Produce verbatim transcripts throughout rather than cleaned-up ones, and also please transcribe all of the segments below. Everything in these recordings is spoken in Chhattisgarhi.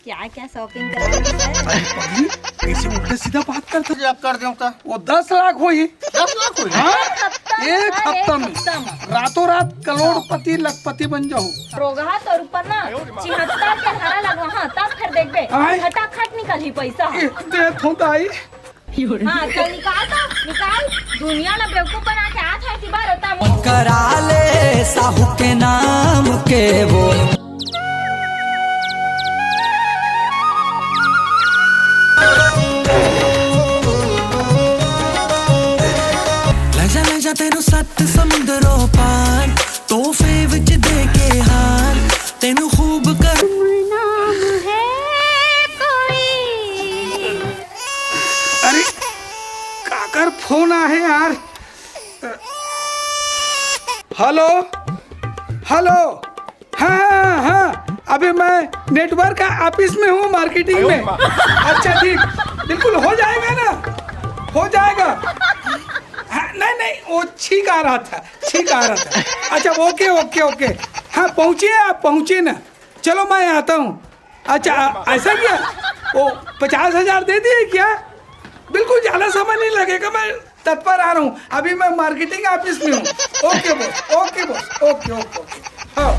क्या क्या शॉपिंग करा रही है? अरे पगली, कैसे उल्टा सीधा बात करता? आप कर देव त। वो दस लाख होही। दस लाख होही? हाँ? एक हफ्ता में। एक हफ्ता में। रातों रात करोड़पति, लखपति बन जाहू। रोगहा तोर ऊपर ना, चिहत्तर के हरा लगवा, हाँ, तब फिर देखबे। आय। खटाखट निकलही पैसा। ए, दे थो दाई। हाँ, चल निकाल तो, निकाल। दुनिया ला बेवकूफ बना के आत है, तिबार होता। करा ले साहू के नाम के बोल। ले जा, ले जा तेनू सत समुंदरों पार, तोहफे विच दे के हार, तेनू खूब कर। नाम है कोई। अरे, काकर फोन आहे यार? Hello, hello. हाँ, हाँ, हाँ, अभी मैं नेटवर्क ऑफिस में हूँ, मार्केटिंग में। अच्छा, ठीक, बिल्कुल हो जाएगा ना, हो जाएगा। हाँ, नहीं, नहीं, वो छींक आ रहा था, छींक आ रहा था। अच्छा, ओके, ओके, ओके। हाँ, पहुँचिए, आप पहुँचिए ना। चलो, मैं आता हूँ। अच्छा, आ, ऐसा क्या? वो पचास हजार दे दिए क्या? बिल्कुल, ज्यादा समय नहीं लगेगा, मैं तत्पर आ रहा हूँ। अभी मैं मार्केटिंग ऑफिस में हूँ। ओके बॉस, ओके बॉस, ओके, ओके, ओके। हाँ।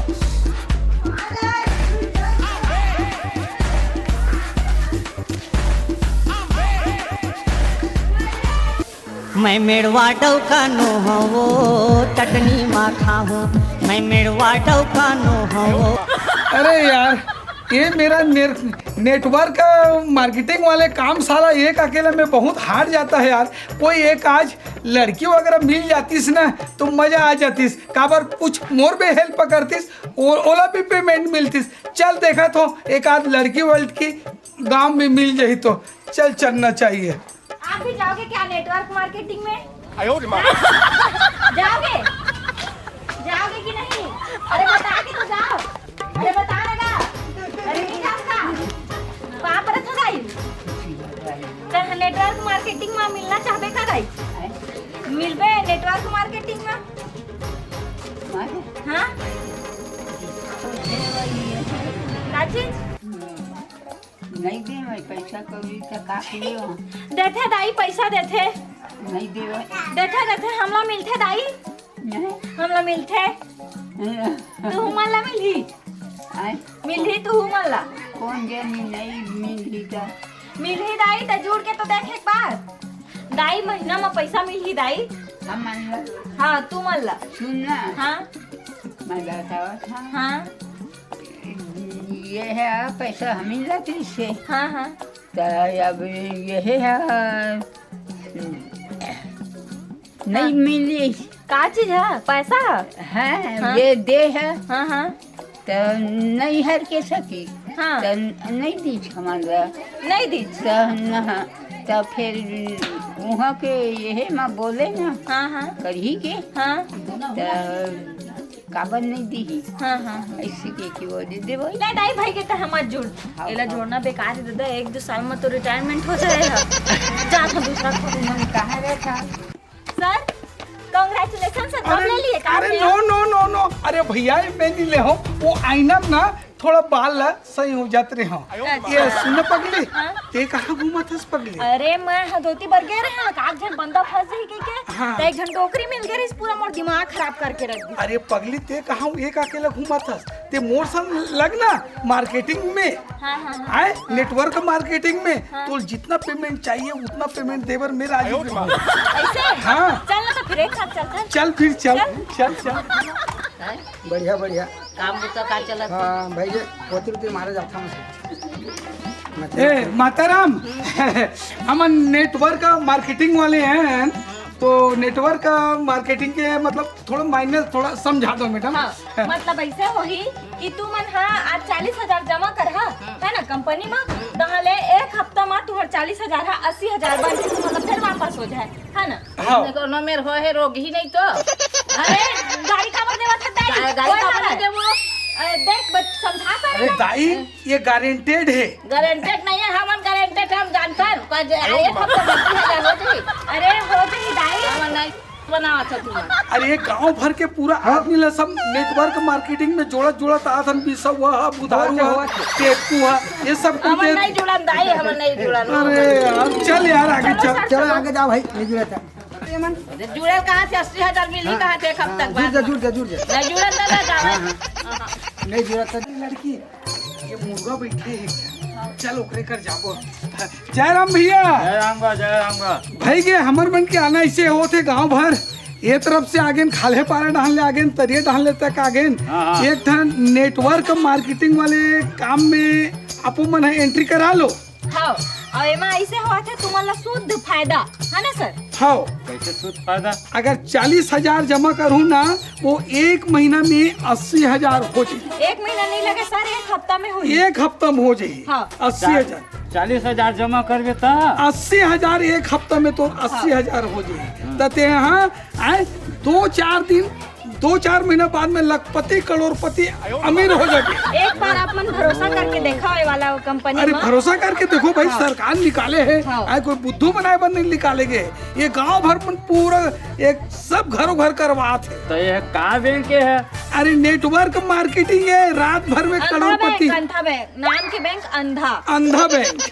मैं मेड़वा डौका नो हवो, चटनी मा खाहूँ। मैं मेड़वा डौका नो हवो। अरे यार, ये मेरा नेर-, नेटवर्क मार्केटिंग वाले काम साला एक अकेले में बहुत हार जाता है यार। कोई एक आज लड़की वगैरह मिल जातीस ना, तो मजा आ जातीस। काबर कुछ मोर भी हेल्प करतीस, ओ-, ओला भी पेमेंट मिलतीस। चल देखा तो एक आध लड़की वड़की गांव में मिल जाही तो चल चलना चाहिए। आप भी जाओगे क्या नेटवर्क मार्केटिंग में? आयो रे माँ। जाओगे? जाओगे कि नहीं? अरे बता के तो जाओ। अरे बता ना गा। अरे नहीं जाओगा। बाप रे थोड़ा ही। तो नेटवर्क मार्केटिंग में मिलना चाहबे का गाइस? मिलबे नेटवर्क मार्केटिंग में? हाँ? का चीज? नहीं दे भाई, पैसा कौड़ी त का करियो? देथे दाई, पैसा देथे। नहीं दे भाई। देथे, देथे, हमला मिलथे दाई। नहीं। हमला मिलथे। नहीं। तू मन ला मिलही। आय। मिलही तू मन ला। कौन जानी नहीं मिलही त। मिलही दाई, त जुड़ के तो देख एक बार। दाई, महीना म पैसा मिलही दाई। हमन ला। हाँ, तू मन ला। सुन ना। हाँ। मैं बतावत हाँ। हाँ। ये है पैसा हमी ला कइसे? हाँ, हाँ। त अब ये है, नहीं हाँ। मिली। का चीज है? पैसा? है, हाँ। ये दे है। हाँ, हाँ। त नहीं हर के सकी। हाँ। त नहीं दीज हमारा। नहीं दीज। त न, त फिर वहाँ के ये है, माँ बोले ना। हाँ, हाँ। करही के। हाँ। त काबर नहीं दीही? हाँ, हाँ, हाँ। ऐसे के कि वो दे देबो। ले दाई भाई के त हमर जुड़। हाँ, एला हाँ। जोड़ना बेकार है दादा, एक दो साल में तो रिटायरमेंट हो जाएगा। जा तो दूसरा खोल। मन कहाँ रहता? सर, congratulations सर, कब अरे, ले लिए? कब अरे लिए? No, no, no, no। अरे भैया, ये मैं नहीं ले हूँ। वो आईना ना थोड़ा बाल ला सही हो जात रहे हो। अच्छा। ये सुन पगली, हाँ? ते कहाँ घूमत हस पगली? अरे मैं ह धोती बर गे रहे हंव, का झन बंदा फंस जाही कहिके, हाँ। त एक झन डोकरी मिल गे रहिस, पूरा मोर दिमाग खराब करके रख दी। अरे पगली, ते कहाँ एक अकेला घूमत हस? ते मोर संग लग ना मार्केटिंग में। हाँ, हाँ, हाँ। आए, नेटवर्क मार्केटिंग में। हाँ। तो जितना पेमेंट चाहिए उतना पेमेंट देबर में राजी हूँ। ऐसे? हाँ। चल ना तो फिर एक साथ चलते हैं। चल फिर चल, चल। चल, चल। बढ़िया, बढ़िया। काम बुता का चलत हे? हाँ, भाई जी, होती रुती मारे जाता हूँ। ए, माताराम, हमन नेटवर्क मार्केटिंग वाले हैं, तो नेटवर्क मार्केटिंग के मतलब थोड़ा मायने थोड़ा समझा दो मैडम। हाँ, मतलब ऐसे होही कि तू मन हा आज चालीस हजार जमा कर हा, हम्म। है ना, कंपनी में, हम्म। तहाले एक हफ्ता में तुम्हार चालीस हजार हा अस्सी हजार बन के तुम्हारा फिर वापस हो जाए। है ना? हाँ। कोनो मेर होहे रोगही नहीं तो। अरे, गाड़ी काबर देवत हे दाई? गा-, गाड़ी ओए काबर मारा। नहीं देवो? अरे, देख, बच-, समझा कर अरे ना। दाई, ये गारंटेड है। गारंटेड नहीं है, हमन गारंटेड हम जानथन। का जे-, अरे, एक हफ्ता में अस्सी हजार हो जाही। अरे, हो जाही दाई। हमन नहीं। बनावत हो तुमन। अरे, गांव भर के पूरा आदमी ला सब network marketing में जोड़त जोड़त आत हन, बिसौआ ह, बुधारू ह, टेटकू ह, ये सब कुछ हमन दे नहीं जुड़न दाई, हमन नहीं जुड़न। अरे यार, चल यार, आगे चल। चलो, आगे जाओ भाई, नहीं जुड़त है। जुड़े कहाँ से अस्सी हजार मिली, कहाँ से एक हफ्ता के बाद? जुड़ जा, जुड़ जा, जुड़ जा। नहीं जुड़न दादा, जावे। नहीं जुड़त है। लड़की, ये मुर्गा बैठे हे, चल ओकरे कर जाबो। जय राम भैया। जय राम बा, जय राम बा। भाई के हमर मन के आना ऐसे होत हे गांव भर, ये तरफ से आगेन, खाल्हे पारा डहान ले आगेन, तरिया डहान ले तक आगेन। हाँ, हाँ। एक ठन network marketing वाले काम में आपो मन ह entry करा लो। हाँ, अउ एमा ऐसे होत हे तुमन ला शुद्ध फायदा, है ना सर? हाँ। कैसे शुद्ध फायदा? अगर चालीस हजार जमा करहू ना, वो एक महीना में अस्सी हजार हो जाही। एक महीना नहीं लगे सर, एक हफ्ता में हो जाही। एक हफ्ता में हो जाही। हाँ। अस्सी हजार। चालीस हजार जमा करबे त? अस्सी हजार एक हफ्ता में तो अस्सी हजार हो जाही। त तेहा आए दो चार दिन, दो चार महीना बाद में लखपति, करोड़पति, अमीर हो जाबे। एक बार आप मन भरोसा करके देखा, ये वाला कंपनी अरे, में। भरोसा करके देखो भाई, हाँ। सरकार निकाले हे। हाँ। आए कोई बुद्धू बनाए बर नहीं निकाले गे। ये गांव भर में पूरा एक सब घरों घर करवात हे। तो ये का बैंक हे? अरे, network marketing हे, रात भर में अंधा करोड़पति। बैंक, अंधा बैंक, नाम के बैंक अंधा। अंधा बैंक।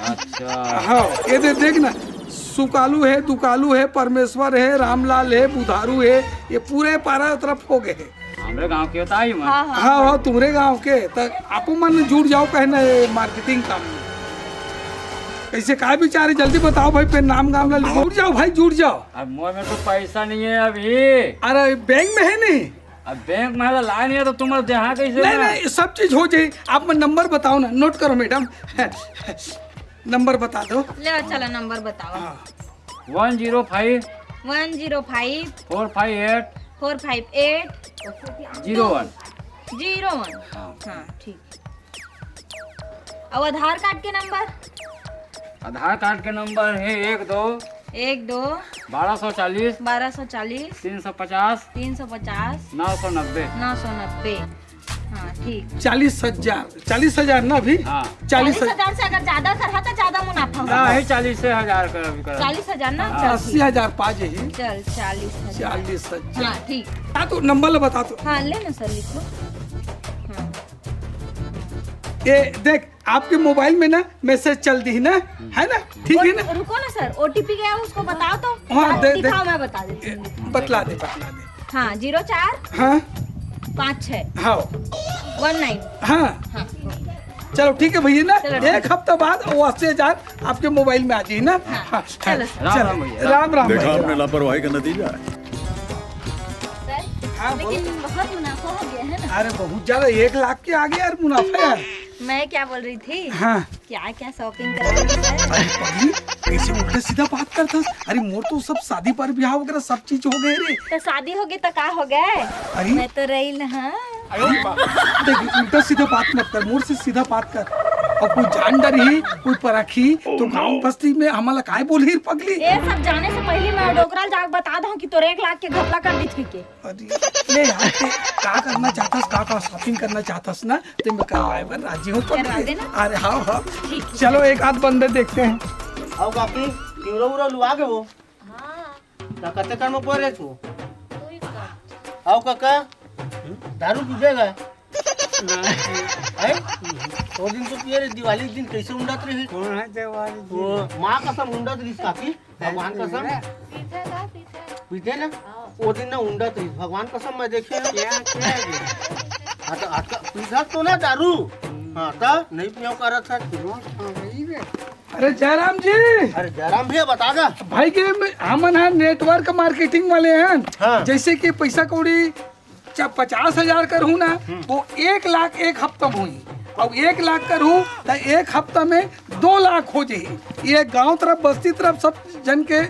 अच्छा। हाँ, ये दे, देख ना, सुकालू हे, दुकालू हे, परमेश्वर हे, रामलाल हे, बुधारू हे, ये पूरे पारा तरफ हो गए हे। हमरे गांव के होता ही मन। हाँ, हाँ। हाँ, हाँ, तुम्हरे गांव के। त आपो मन जुड़ जाओ कहे ना ये marketing काम में। कैसे काय विचार हे, जल्दी बताओ भाई, फिर नाम गाम ला लिखो। जुड़ जाओ भाई, जुड़ जाओ। अब मोर में तो पैसा नहीं है अभी। अरे बैंक में है नहीं? अब बैंक में तो लाए नहीं है, तो तुम देहा कैसे नहीं, बा? नहीं, सब चीज हो जाए। आप मन नंबर बताओ ना, नोट करो मैडम। नंबर बता दो। ले चला, नंबर बताओ। हाँ। वन जीरो फाइव। वन जीरो फाइव। फोर फाइव एट। फोर फाइव एट। जीरो वन। जीरो वन। हाँ। हाँ, ठीक। अउ आधार कार्ड के नंबर? आधार कार्ड के नंबर हे एक दो। एक दो। बारह सौ चालीस। बारह सौ चालीस। तीन सौ पचास। तीन सौ पचास। नौ सौ नब्बे। नौ सौ नब्बे। हाँ, ठीक। चालीस हजार, चालीस हजार ना अभी? हाँ। चालीस चालीस हजार से अगर ज्यादा करहा तो ज्यादा मुनाफा होगा। हाँ, है चालीस हजार कर अभी कर। चालीस हजार ना? हाँ। चल, अस्सी हजार पा जाही। चल, चालीस हजार। चालीस हजार। हाँ, ठीक। हाँ, तो नंबर ला बता तो। हाँ, ले ना सर, लिखो। हाँ। ये देख, आपके मोबाइल में ना मैसेज चल दी ना, है ना? ठीक है ना? रुको ना सर, ओटीपी गया, उसको बताओ तो। हाँ, दे, दे। दिखाओ, मैं बता देती हूँ। बतला दे, बतला दे। हाँ, जीरो चार। हाँ। पाँच छः। हाँ। वन नाइन। हाँ। हाँ। चलो ठीक है भैया ना, चलो, ठीक। एक हफ्ता बाद वो अस्सी हजार आपके मोबाइल में आ जाए ना। हाँ। हाँ, चलो। राम राम भैया। राम राम देखा भैया। आपने लापरवाही का नतीजा है। सर, हाँ, बोलो। लेकिन बहुत मुनाफा हो गया है ना? अरे बहुत ज्यादा, एक लाख के आगे यार मुनाफा यार। मैं क्या बोल रही थी? हाँ। क्या क्या शॉपिंग करा रही है? अरे पगली, कैसे उल्टा सीधा बात करता? अरे मोर तो सब शादी पर ब्याह वगैरह सब चीज हो गए रे। तो शादी हो गई तो का हो गए? अरे मैं तो रही ना। हाँ। देख, उल्टा सीधा बात मत कर, मोर से सीधा बात कर। अब कोई जान डरही, कोई परखी तो गांव बस्ती में हमला काय बोलही रे पगली? ये सब जाने से पहले मैं डोकरा जाके बता दूं कि तोरे एक लाख के घपला कर दी थी के। अरे, ले यार, ते का करना चाहतस, का का शॉपिंग करना चाहतस ना, ते मैं करवाए बर राजी हूँ, पर करवा देना। अरे, हाँ, हाँ। ठीक, ठीक। चलो, एक आध बंदे देखते हैं। आओ काकी, तिवरा उरा लुआ के वो। हाँ। त कते कर में पड़े तू? कोई का? आओ काका, दारू पीबे गा? नहीं। हैं? वो दिन तो पिए रे, दिवाली के दिन कैसे उंडत रही? कौन है दिवाली दिन? वो माँ कसम उंडत रही काकी। भगवान कसम। पीछे था, पीछे। पीते ना? हाँ। वो दिन ना उंडत रही, भगवान कसम मैं देखे ना। क्या, क्या है? हाँ, तो आज का पीधा तो ना दारू। हम्म। हाँ, तो नहीं पियो करत है। रोज खा रही है। अरे जयराम जी। अरे जयराम भैया, बता दा। भाई के में-, हमन ह नेटवर्क मार्केटिंग वाले हैं। हाँ। जैसे कि पैसा कौड़ी चा-, पचास हजार करहूँ ना, हम्म। तो एक लाख एक हफ्ता में होही, अउ एक लाख करहूँ, तो एक हफ्ता में दो लाख हो जाही। ये गांव तरफ, बस्ती तरफ सब जन के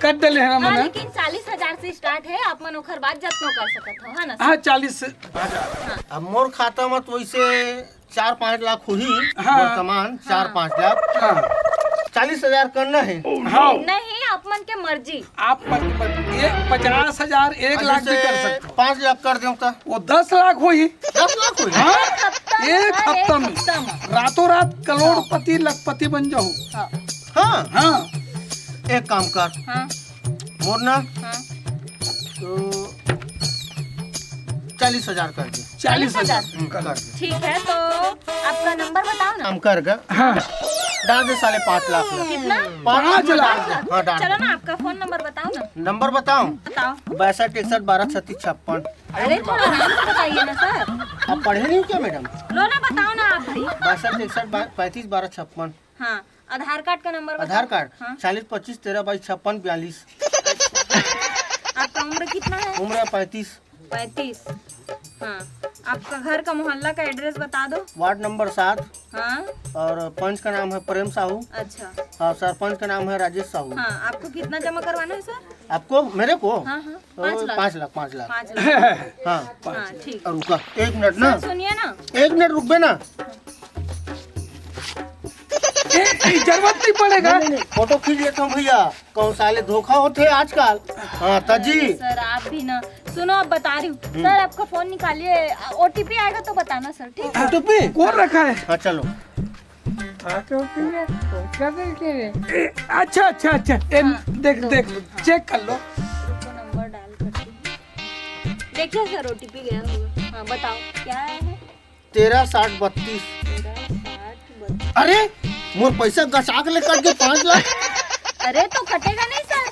कर डले हैं हाँ, हमन। लेकिन चालीस हजार से स्टार्ट है, आप मन ओखर बाद जतनो कर सकत हो, है ना? हाँ, चालीस हजार। अब मोर खाता में तो वैसे चार पाँच लाख होही, हाँ। वर्तमान चार हाँ। पाँच लाख। हाँ। चालीस हजार करना है। हाँ। नहीं, आप मन के मर्जी। आप मन के मर्जी। ये पचास हजार, एक लाख भी कर सकते हो। पाँच लाख कर दें तो? वो दस लाख होही। दस लाख होही? हाँ। एक हफ्ता, एक हफ्ता में। हफ्ता में। रातों रात करोड़पति, लखपति बन जाओ। हाँ। हाँ। हाँ। एक काम कर। हाँ। मोर ना हाँ। तो चालीस हजार कर दे। चालीस हजार। हम्म, कर दे। ठीक है, तो आपका नंबर बताओ ना। हम कर गए। हाँ। डाल दे साले पाँच लाख ला। कितना? पाँच लाख। हाँ, डाल। चलो ना, आपका फोन नंबर बताओ ना। नंबर बताओ। बताओ। बासठ इकसठ बारह छत्तीस छप्पन। अरे, थोड़ा आराम से बताइए ना सर। आप पढ़े नहीं हो क्या मैडम? लो ना, बताओ ना आप भाई। बासठ इकसठ पैंतीस बारह छप्पन। हाँ, आधार कार्ड का नंबर बताओ। आधार कार्ड? हाँ। चालीस पच्चीस तेरह बाईस छप्पन बयालीस। आपका उम्र कितना है? उम्र है पैंतीस। पैंतीस। हाँ, आपका घर का मोहल्ला का एड्रेस बता दो। वार्ड नंबर सात। हाँ। और पंच का नाम है प्रेम साहू। अच्छा। और सरपंच का नाम है राजेश साहू। हाँ, आपको कितना जमा करवाना है सर? आपको, मेरे को? हाँ, हाँ। ओ, पाँच लाख। पाँच लाख, पाँच लाख। पाँच लाख। हाँ। हाँ, ठीक। और रुका, एक मिनट ना। सर, सुनिए ना। एक मिनट रुकबे ना। ए, ए, जरूरत नहीं पड़ेगा। नहीं, नहीं, नहीं, फोटो खींच लेता हूँ भैया। कौन साले धोखा होते हैं आजकल। हाँ, तजी। अरे सर, आप भी ना। सुनो, अब बता रही हूँ। हम्म। सर, आपका फोन निकालिए, ओटीपी आएगा तो बताना सर, ठीक है? ओटीपी? कौन रखा है? हाँ, चलो। हाँ, तो फिर ये क्या करके रे? ए, अच्छा, अच्छा, अच्छा। ए, हाँ, देख, लो। देख, चेक कर लो। रुको, नंबर डायल करती हूँ। देखिए सर, ओटीपी गया होगा। हाँ, बताओ, क्या आया है? तेरह साठ बत्तीस। तेरह साठ बत्तीस। अरे, मोर पैसा गचाक ले कट के पाँच लाख। अरे, तो कटेगा नहीं सर।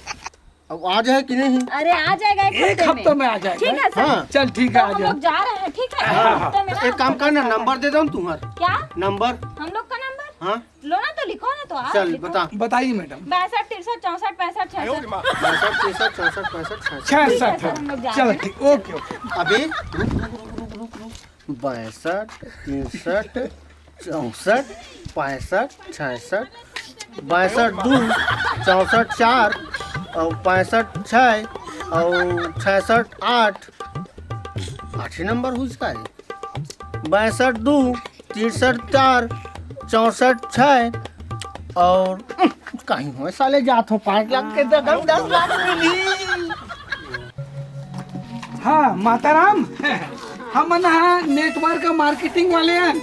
अब आ जाए कि नहीं? अरे, आ जाएगा एक एक हफ्ते हफ्ते में। में आ जाएगा। ठीक है सर। हाँ। चल, ठीक तो है, आ हम जाओ। लोग जा रहे हैं, ठीक है? हाँ, हाँ। हफ्ते में ना एक काम करना, नंबर दे दो ना तुम्हारा। क्या? नंबर। हम लोग का नंबर? हाँ। लो ना, तो लिखो ना, तो आप चल, लिखो। बता। बताइए मैडम। बासठ तिरसठ चौसठ पैंसठ छियासठ। बासठ तिरसठ चौसठ पैंसठ छियासठ। ठीक है सर, हम लोग जा रहे हैं। चलो, ठीक, ओके, ओके। अभी रुक, रुक, रुक, रुक, रुक, रुक। बासठ तिरसठ चौसठ पैंसठ छियासठ, बासठ दू चौसठ चार और पैंसठ छः और छियासठ आठ। आठ ही नंबर हुई इसका है। बासठ दू तिरसठ चार चौसठ छः और कहीं हो साले जात हो पाँच लाख के तो कम दस लाख मिली। हाँ, माताराम, हमन हा नेटवर्क मार्केटिंग वाले हन।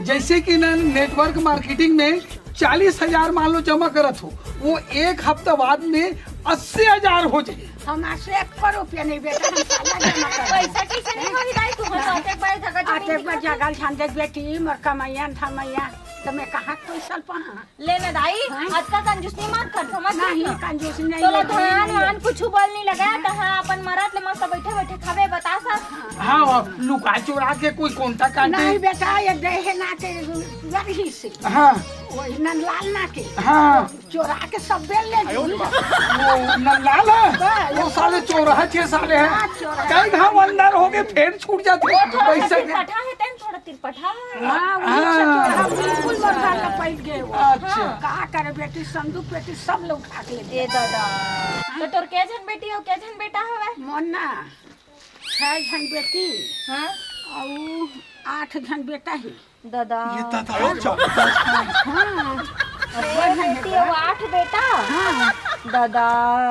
जैसे कि ना नेटवर्क मार्केटिंग में चालीस हजार मान लो जमा करत हो, वो एक हफ्ता बाद में अस्सी हजार हो जाए। हमारे से एको रुपया नहीं बेटा, हम साला जमा कर। पैसा कैसे नहीं होई दाई, तू हम आते बार जगह जमीन आते बार जगह छान दे बेटी, मोर कमैया न धमैया, तो मैं कहाँ कोई साल पहा? ले ना दाई, हाँ। अतका कंजूसी मत कर, समझ नहीं, गई ना? कंजूसी नहीं तो है, धान नहीं। वान कुछ बोल नहीं लगा, हाँ। तो हाँ, अपन मरत ले मस्त बैठे बैठे खाबे, बता सक। हाँ, अब लुका चोरा के कोई कोंटा काटे। नहीं बेटा, ये देहे ना के रही से। हाँ। वही नंदलाल ना के। हाँ। चोरा के सब बेल ले ली। वो नंदलाल है? हाँ, वो साले चोर है, छह साले हैं। हाँ, चोर है। कई घाव अंदर हो गए, फिर छूट जाते। वो थोड़ा सा पैसा के। तिरपठा है, तेन थोड़ा तिरपठा। हाँ, वो हाँ। चोर है, बिल्कुल बरसात का पैद गए वो। अच्छा। हाँ। का करे बेटी, संदूक पेटी सब लोग उठा के ले ए गए। दादा, तो तोर के झन बेटी हो, के झन बेटा हवे? मोन्ना, छह झन बेटी हाँ। और आठ झन बेटा ही। दादा। ये दादा, हाँ, जबरदस्त है। हाँ। अरे बेटी, वो आठ बेटा। हाँ। दादा,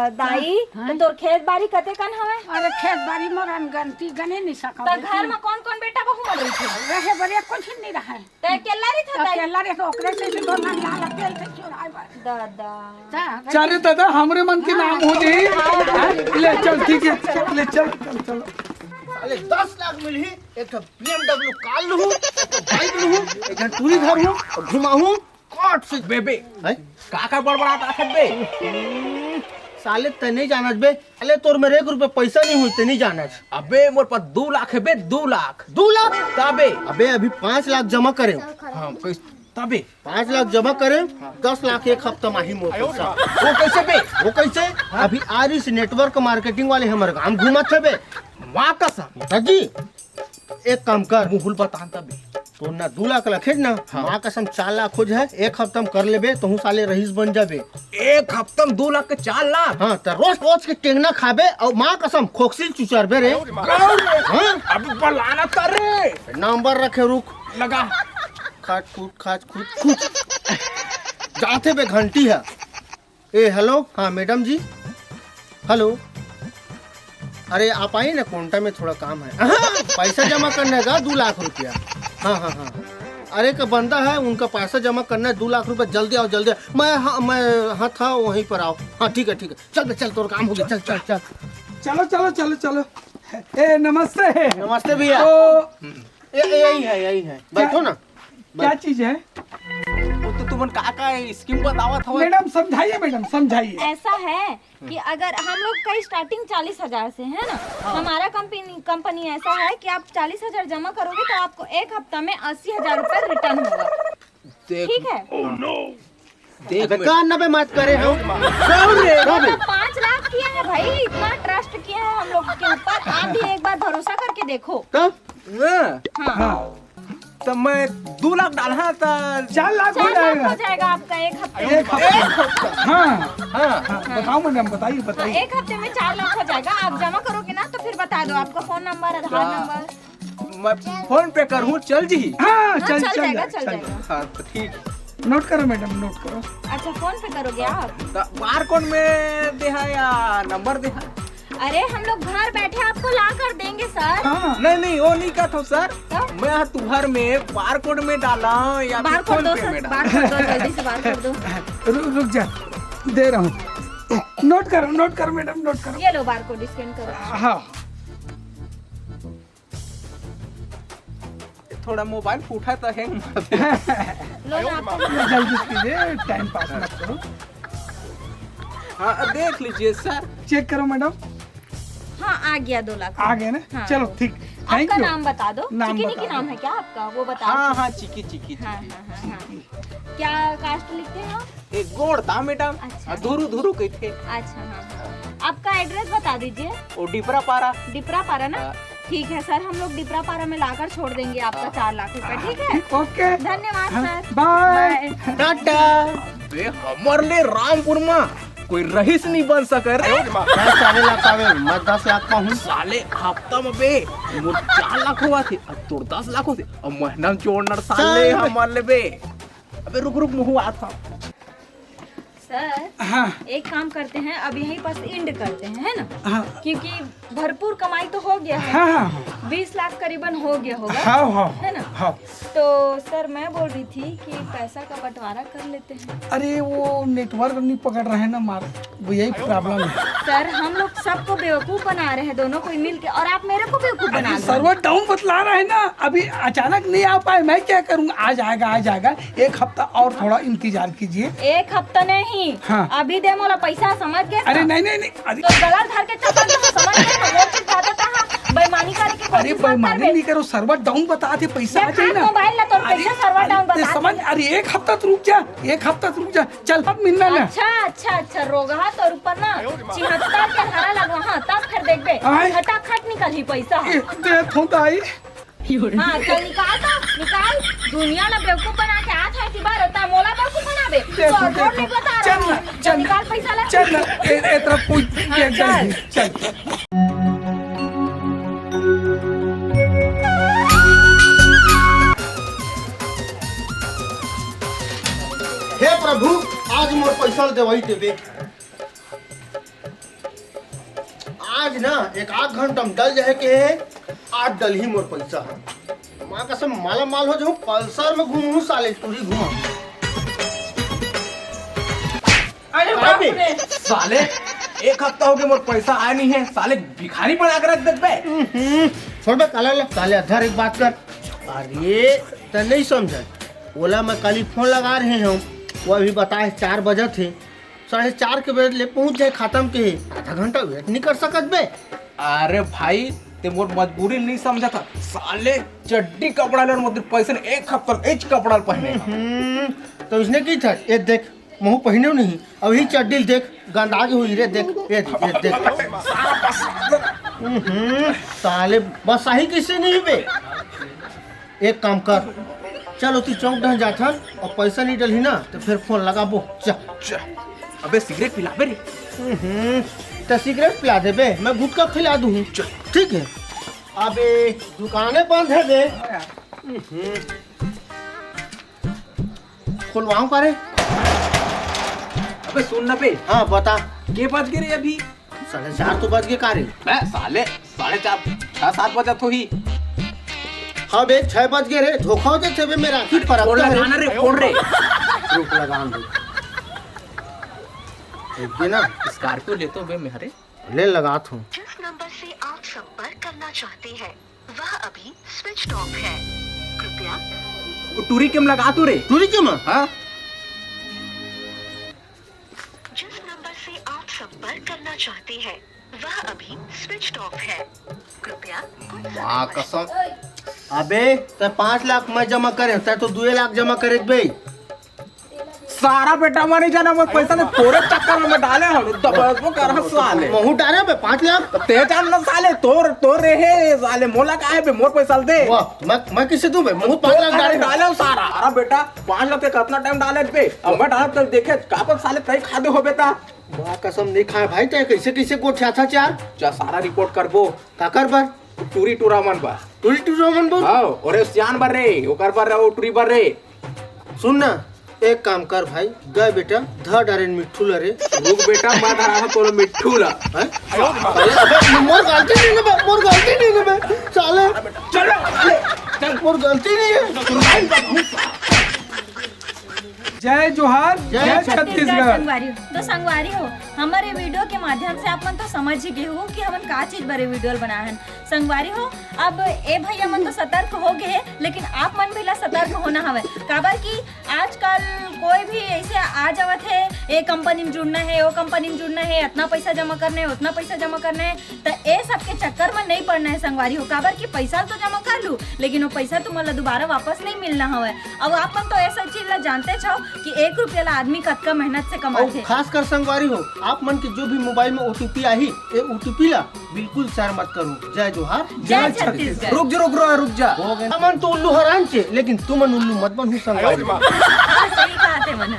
दाई, हाँ। तो तोर खेत बाड़ी कते कन हवे? अरे खेत बाड़ी मोर अनगनती गने नहीं सकम। तो घर में कौन कौन बेटा बहू मन रहिथे? रहे बरे कुछ नहीं रहे। तो अकेला रहिथे तो दाई? अकेला रहे तो ओकरे से भी तो नंदलाल अकेल थे चुराए बार। दादा। ता, चल रे दादा, हमरे मन के हाँ। नाम हो जाई। हाँ। हाँ, ले चल, ठीक है, ले चल, चल, चल। साले दस लाख मिलही, एक ठो बीएमडब्ल्यू कार लूहू, एक ठो बाइक लूहू, एक ठन टूरी धरहू और घुमाहू, कट से बेबे। हैं? का का बड़बड़ात आथस बे? साले तैं नहीं जानस बे, साले तोर मेर एक रुपया पैसा नहीं होही, तैं नहीं जानस। अबे मोर पास दू लाख हे बे, दू लाख। दू लाख? तबे। अबे अभी पाँच लाख जमा करे। हाँ, कैस-, तबे। पाँच लाख जमा करे, दस लाख एक हफ्ता माही मोर पैसा। वो कैसे बे? वो कैसे? हाँ? अभी आरिस नेटवर्क मार्केटिंग वाले हमर गांव घूमत हे बे। माँ कसम। दादी, एक काम कर। मुहुल बतान तबे। तोर ना दू लाख लखेट ना, हाँ। माँ कसम चार लाख हो जाए, एक हफ्ता में कर लेबे, तहूँ साले रईस बन जाबे। एक हफ्ता में दू लाख के चार लाख? हाँ, त रोज रोज के टेंगना खाबे और माँ कसम खोकसी चुचरबे रे। हाँ? अभी बलाना तर रे। नंबर रखे रुक। लगा। खाच खुच, खाच खुच, खुच। जाथे बे घंटी है। ए, हेलो, हाँ, मैडम जी, हेलो, अरे, आप आइए ना, कोंटा में थोड़ा काम है। हाँ, पैसा जमा करने का दो लाख रुपया। हाँ, हाँ, हाँ, अरे, एक बंदा है, उनका पैसा जमा करना है, दो लाख रुपया, जल्दी आओ, जल्दी आओ। मैं, हाँ, मैं, हाँ, था वहीं पर, आओ। हाँ, ठीक है, ठीक है, चल बे, चल, तोर काम हो गया, चल, चल, चल। चलो, चलो, चलो, चलो। ए, नमस्ते। नमस्ते भैया। तो ए, ए, यही है, यही है, बैठो ना। क्या चीज है? वो तो तुमन का का स्कीम बतावत हवय? मैडम, समझाइए मैडम, समझाइए। ऐसा है कि अगर हम लोग का स्टार्टिंग चालीस हजार से है ना, हमारा कंपनी कंपनी ऐसा है कि आप चालीस हजार जमा करोगे तो आपको एक हफ्ता में अस्सी हजार रुपए रिटर्न होगा। देख, ठीक है। देख अबे मैं का नबे मत करे हम। सौ रे। अरे, पाँच लाख किया है भाई, इतना ट्रस्ट किया है हम लोग के ऊपर, आप भी एक बार भरोसा करके देखो। तब हाँ। हाँ। तो मैं दो लाख डाला था। चार लाख हो चार लाख जाएगा। हो जाएगा आपका एक हफ्ते एक में। हफ्ते। हाँ। हाँ। हाँ, बताओ मैडम, बताइए, हाँ, बताइए। एक हफ्ते में चार लाख हो जाएगा। आप जमा करोगे ना तो फिर बता दो, आपका फोन नंबर, आधार हाँ। नंबर। मैं फोन पे करूँ, चल जी? हाँ, हाँ, चल, चल चल जाएगा, जाए, चल चल जाएगा। जाए। हाँ, तो ठीक। नोट करो मैडम, नोट करो। अच्छा, फोन पे करोगे आप? तो बार कोड में दे है या नंबर दे है? अरे, हम लोग घर बैठे आपको ला कर देंगे सर। हाँ। नहीं, नहीं, वो नहीं कहता हूँ सर। तो? मैं यहाँ तुम्हार में बार कोड में डाला या फिर बार कोड फोन दो पे सर, में डाला? बार कोड दो, जल्दी से बार कोड दो। रु, रुक जा, दे रहा हूँ। नोट करो, नोट करो मैडम, नोट करो। ये लो बार कोड, स्कैन करो। हाँ। थोड़ा मोबाइल फूटा तो हैंग मारते। लो ना, आपको जल्दी कीजिए, टाइम पास मत करो। हाँ, देख लीजिए सर। चेक करो मैडम। हाँ, आ गया दो लाख। आ गया ना? हाँ। चलो, ठीक। आपका नाम बता दो। नाम चिकिनी बता की दो। नाम है क्या आपका? वो बता हाँ, दो। हाँ, चिकी, चिकी, हाँ, चिकी। हाँ, हाँ, हाँ। क्या कास्ट लिखते हैं आप? एक गोड़ था मैडम, अच्छा। धुरु धुरु कहिथे। अच्छा, हाँ, हाँ। आपका एड्रेस बता दीजिए। वो डिपरा पारा। डिपरा पारा ना? हाँ। ठीक है सर, हम लोग डिपरा पारा में लाकर छोड़ देंगे आपका हाँ। चार लाख रुपए, ठीक है? ओके। धन्यवाद हाँ, सर। बाय। बाय। टाटा। बे, हमर ले रामपुर में कोई रईस नहीं बन सके रे। मैं चाले ला पावे, मैं दस लाख पाहूँ। साले हफ्ता में बे, मोर चार लाख होवत हे, अब तोर दस लाख होथे, अब महीना में जोड़ना साले साले। हमर ले बे। अबे रुक, रुक, मुँह आता। सर, हाँ। एक काम करते हैं, अब यहीं पर एंड करते हैं, है ना? हाँ। क्योंकि भरपूर कमाई तो हो गया है। हाँ, हाँ, हाँ। बीस लाख करीबन हो गया होगा, हाँ, हाँ, है ना? हाँ। तो सर, मैं बोल रही थी कि पैसा का बंटवारा कर लेते हैं। अरे, वो नेटवर्क नहीं पकड़ रहा है ना, मार, वो यही प्रॉब्लम है। सर, हम लोग सबको बेवकूफ बना रहे हैं दोनों कोई मिल के, और आप मेरे को बेवकूफ बना अरे, रहे हैं। सर्वर डाउन बतला रहा है ना, अभी अचानक नहीं आ पाए, मैं क्या करूँगा? आ जाएगा, आ जाएगा, एक हफ्ता और थोड़ा इंतजार कीजिए। एक हफ्ता नहीं, हाँ। अभी दे मोला पैसा, समझ गए? अरे नहीं, नहीं, नहीं, अरे तो गला धर के चल, समझ गए ना? वो चीज ज्यादा था, हाँ। बेईमानी करे के अरे कोशिश मत बेईमानी करबे। नहीं करो, सर्वर डाउन बता थे, पैसा आ जाए ना। मोबाइल ला तोर अरे, पैसा सर्वर अरे, डाउन ते बता समझ, दे। अरे एक हफ्ता तो रुक जा, एक हफ्ता तो रुक जा, चल अब मिलना ना। अच्छा, अच्छा, अच्छा, रोगहा तोर ऊपर ना छिहत्तर के धारा लगवा, हाँ, तब फिर देखबे, आय। खटाखट निकलही पैसा। ए, दे थोंदा आई। हाँ, चल निकाल तो, निकाल। दुनिया ला बेवकूफ बना के आत है, तिबार होता मोला बेवकूफ बनाबे। दे तो, तो दे नहीं तो। बता चल रहा ना, हूँ। चल चल। निकाल पैसा ला। चल ना, ए, ए, तरफ कोई हाँ, के चल। चल। हे प्रभु, आज मोर पैसा ल देवई देबे। आज ना एक आध घंटा में डल जाए के हे, आज डलही मोर पैसा। माँ कसम माला माल हो जाऊँ, पल्सर में घूमू साले, टूरी घूम। अरे बाप रे। साले, एक हफ्ता हो गया मोर पैसा आया नहीं है, साले भिखारी बना के रख देत बे। हम्म, छोड़ बे, काला ले, साले अधर एक बात कर। अरे, त नहीं समझ, ओला मैं कल ही फोन लगा रहे हूँ, वो अभी बताए चार बजे थे, साढ़े चार के बजे ले पहुँच जाए खत्म के, आधा घंटा वेट नहीं कर सकत बे। अरे भाई, ते मोर मजबूरी नहीं समझा था, साले चड्डी कपड़ा ले और मोर पैसे ने एक हफ्ता एक कपड़ा पहने। हम्म, तो इसने की था, ये देख, महू पहिने नहीं, अब ही चड्डी ल देख, गंदा के हुई रे, देख, ये देख, ये देख। हम्म, साले बस आही किसे नहीं बे। एक काम कर, चल ओती चौक डहन जाथन और पैसा नहीं डलही ना तो फिर फोन लगाबो। जा। जा। अबे सिगरेट पिलाबे रे। हम्म, तो सिगरेट पिला देबे, मैं गुटखा खिला दूँ। चल। ठीक है। अबे दुकाने बंद है बे। हम्म। खुलवाऊं का रे? अबे सुन ना बे। हाँ, बता। के बज गए रे अभी? साढ़े चार तो बज गए का रे? बे साले, साढ़े चार, छह सात बजत होही। हाँ बे, छह बज गए रे, धोखा हो जाते बे मेरा। की फर्क फोन तो है। लगाना रे, फोन रे। रुक, लगा दो। एक दिन ना। Scorpio लेतो बे मेहरे। ले लगात हूँ। नंबर से आप संपर्क करना चाहते हैं, वह अभी स्विच ऑफ है। कृपया वो टूरी के में लगा तू रे। टूरी के में? हाँ। जिस नंबर से आप संपर्क करना चाहते हैं, वह अभी स्विच ऑफ है। कृपया कुछ समय पश्चात। अबे, तै पाँच लाख मैं जमा करे, तै तो दुए लाख जमा करे बे। सारा बेटा, मैं नहीं जाना, मैं पैसा नहीं, तोरे चक्कर में मैं डाले हूँ, दबोच कर साले। महू डारे बे पाँच लाख। ते जान ना साले, तोर तोर रे हे साले, मोला का है बे, मोर पैसा दे। वाह, मैं मैं किसे दूं बे? महू पाँच लाख डारे। डाले हूँ सारा। अरे बेटा, पाँच लाख पे कितना टाइम डाले बे? अब मैं डालत तो देखे, का पर साले तय खादे हो बेटा। वाह, कसम नहीं खाए भाई, तै कैसे कैसे गोठिया था चार? जा सारा रिपोर्ट करबो। काकर बर? टूरी टूरा मन बर। टूरी टूरा मन बर? हाँ, और सियान बर रे, ओकर बर रे, वो टूरी बर रे। सुन ना, एक काम कर भाई, गए बेटा, धर डारेन मिट्ठू ला रे। रुक बेटा, मैं धरा था तोर मिट्ठू ला। हैं? अरे, अबे, मोर गलती नहीं ना बे, मोर गलती नहीं ना बे, साले। चल, चल, चल। मोर गलती नहीं है। जय जोहार, जय छत्तीसगढ़। संगवारी हो। तो संगवारी हो, हमारे वीडियो के माध्यम से आप मन तो समझ ही गए हो कि हमन का चीज बरे वीडियो बनाए हैं। संगवारी हो, अब ए भैया मन तो सतर्क हो गए हैं, लेकिन आप मन भी ला सतर्क होना हवे, काबर कि आजकल कोई भी ऐसे आ जावत है, ए कंपनी में जुड़ना है, वो कंपनी में जुड़ना है, इतना पैसा जमा करना है, उतना पैसा जमा करना है, त ए सब के चक्कर में नहीं पड़ना है संगवारी हो, काबर कि पैसा तो जमा कर लू, लेकिन वो पैसा तुमन ला दोबारा वापस नहीं मिलना हवे। अब आप मन तो ऐसा चीज ला जानते छो कि एक रुपया ला आदमी कतका मेहनत से और कमाथे। खासकर संगवारी हो, आप मन के जो भी मोबाइल में ओटीपी आही, ये ओटीपी ला बिल्कुल शेयर मत करो। जय जोहार। जय छत्तीसगढ़। रुक जा, रुक जा, रुक जा। हमन तो उल्लू हरान चे, लेकिन तुमन उल्लू मत बनहू संगवारी। हाँ, सही कहा थे मन।